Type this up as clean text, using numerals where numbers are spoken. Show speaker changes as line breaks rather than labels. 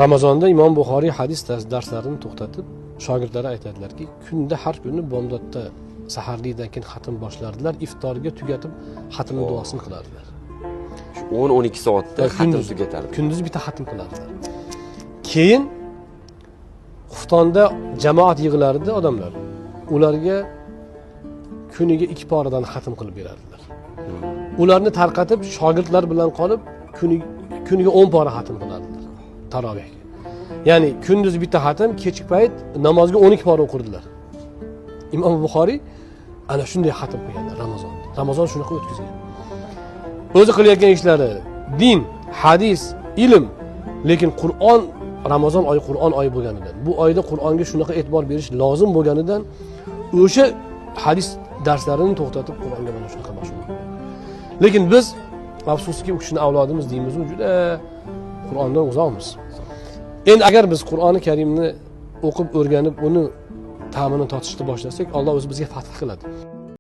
Ramazonda Imom Buxoriy hadis darslarini to'xtatib, shogirdlari aytadilarki, kunda har kuni bomdodda saharlikdan keyin xatm boshlardilar, iftorga tugatib xatmni duosini qilardilar.
10-12 soatda xatm tugatardi.
Kunduz bitta xatm qilardilar. Keyin xuftonda jamoat yig'ilardi odamlar. Ularga kuniga 2 poradan xatm qilib berardilar. Ularni tarqatib shogirdlar bilan qolib kuniga 10 pora xatm qilardilar tarovehga. Ya'ni kunduz bitta xatm, kechki payt namozga 12 pora o'qirdilar. Imom Buxoriy ana shunday xatm qilganlar Ramazonda. Ramazon shunaqa o'tkazgan. O'zi qilayotgan ishlari din, hadis, ilm, lekin Qur'on, Ramazon oyi Qur'on oyi bo'lganidan, bu oyda Qur'onga shunaqa e'tibor berish lozim bo'lganidan o'sha hadis darslarini to'xtatib Qur'onga mana shunaqa mashg'ul bo'lgan. Lekin biz afsuski u kishini avlodimiz deymiz, juda Qur'ondan uzoqmiz. Endi agar biz Qur'oni Karimni o'qib o'rganib, uni ta'mini totishni boshlasak, Alloh o'zi bizga fath qiladi.